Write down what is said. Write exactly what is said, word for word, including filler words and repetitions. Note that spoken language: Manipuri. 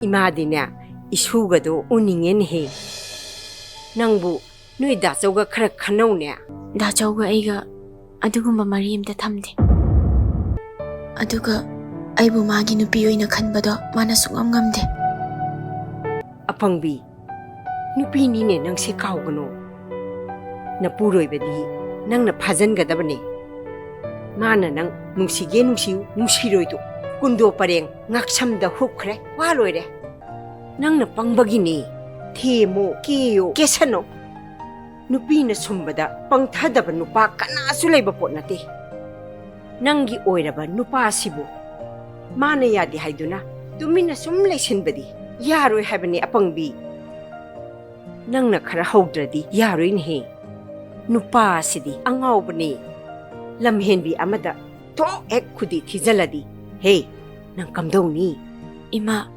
ꯏꯃꯥꯗꯤꯅꯦ, ꯏꯁꯨꯒꯗꯣ ꯎꯅꯤꯡꯉꯦꯅꯦꯍꯦ꯫ ꯅꯪꯕꯨ ꯅꯣꯏ ꯗꯥꯆꯧꯒ ꯈꯔ ꯈꯟꯅꯧꯅꯦ꯫ ꯗꯥꯆꯧꯒ ꯑꯩꯒ ꯑꯗꯨꯒꯨꯝꯕ ꯃꯔꯤ ꯑꯝꯇ ꯊꯝꯗꯦ꯫ ꯑꯗꯨꯒ ꯑꯩꯕꯨ ꯃꯥꯒꯤ ꯅꯨꯄꯤ ꯑꯣꯏꯅ ꯈꯟꯕꯗꯣ ꯃꯥꯅ ꯁꯨꯡꯉꯝ ꯉꯝꯗꯦ꯫ ꯑꯄꯪꯕꯤ, ꯅꯨꯄꯤꯅꯤꯅꯦ ꯅꯪꯁꯦ, ꯀꯥꯎꯒꯅꯨ꯫ ꯅꯄꯨꯔꯣꯏꯕꯗꯤ ꯅꯪꯅ ꯐꯥꯖꯟꯒꯗꯕꯅꯦ꯫ ꯃꯥꯅ ꯅꯪ ꯅꯨꯡꯁꯤꯒꯦ ꯅꯨꯡꯁꯤꯌꯨ, ꯅꯨꯡꯁꯤꯔꯣꯏꯗꯨ ꯀꯨꯟꯗꯣ ꯄꯔꯦꯡ ꯉꯥꯛꯁꯝꯗ ꯍꯨꯛꯈ꯭ꯔꯦ, ꯋꯥ ꯂꯣꯏꯔꯦ꯫ ꯅꯪꯅ ꯄꯪꯕꯒꯤꯅꯦ꯫ ꯊꯦꯝꯃꯣ, ꯀꯦꯌꯣ, ꯀꯦꯁꯟꯅꯣ꯫ ꯅꯨꯄꯤꯅ ꯁꯨꯝꯕꯗ ꯄꯪꯊꯗꯕ ꯅꯨꯄꯥ ꯀꯅꯥꯁꯨ ꯂꯩꯕ ꯄꯣꯠ ꯅꯠꯇꯦ꯫ ꯅꯪꯒꯤ ꯑꯣꯏꯔꯕ ꯅꯨꯄꯥꯁꯤꯕꯨ ꯃꯥꯅ ꯌꯥꯗꯦ ꯍꯥꯏꯗꯨꯅ ꯇꯨꯃꯤꯟꯅ ꯁꯨꯝ ꯂꯩꯁꯤꯟꯕꯗꯤ ꯌꯥꯔꯣꯏ ꯍꯥꯏꯕꯅꯦ, ꯑꯄꯪꯕꯤ꯫ ꯅꯪꯅ ꯈꯔ ꯍꯧꯗ꯭ꯔꯗꯤ ꯌꯥꯔꯣꯏꯅꯦꯍꯦ꯫ ꯅꯨꯄꯥꯁꯤꯗꯤ ꯑꯉꯥꯎꯕꯅꯦ꯫ ꯂꯝꯍꯦꯟꯕꯤ ꯑꯃꯗ ꯊꯣꯛ ꯍꯦꯛ ꯈꯨꯗꯤ ꯊꯤꯖꯜꯂꯗꯤ, ꯍꯦ, ꯅꯪ ꯀꯝꯗꯧꯅꯤ? ꯏꯃꯥ,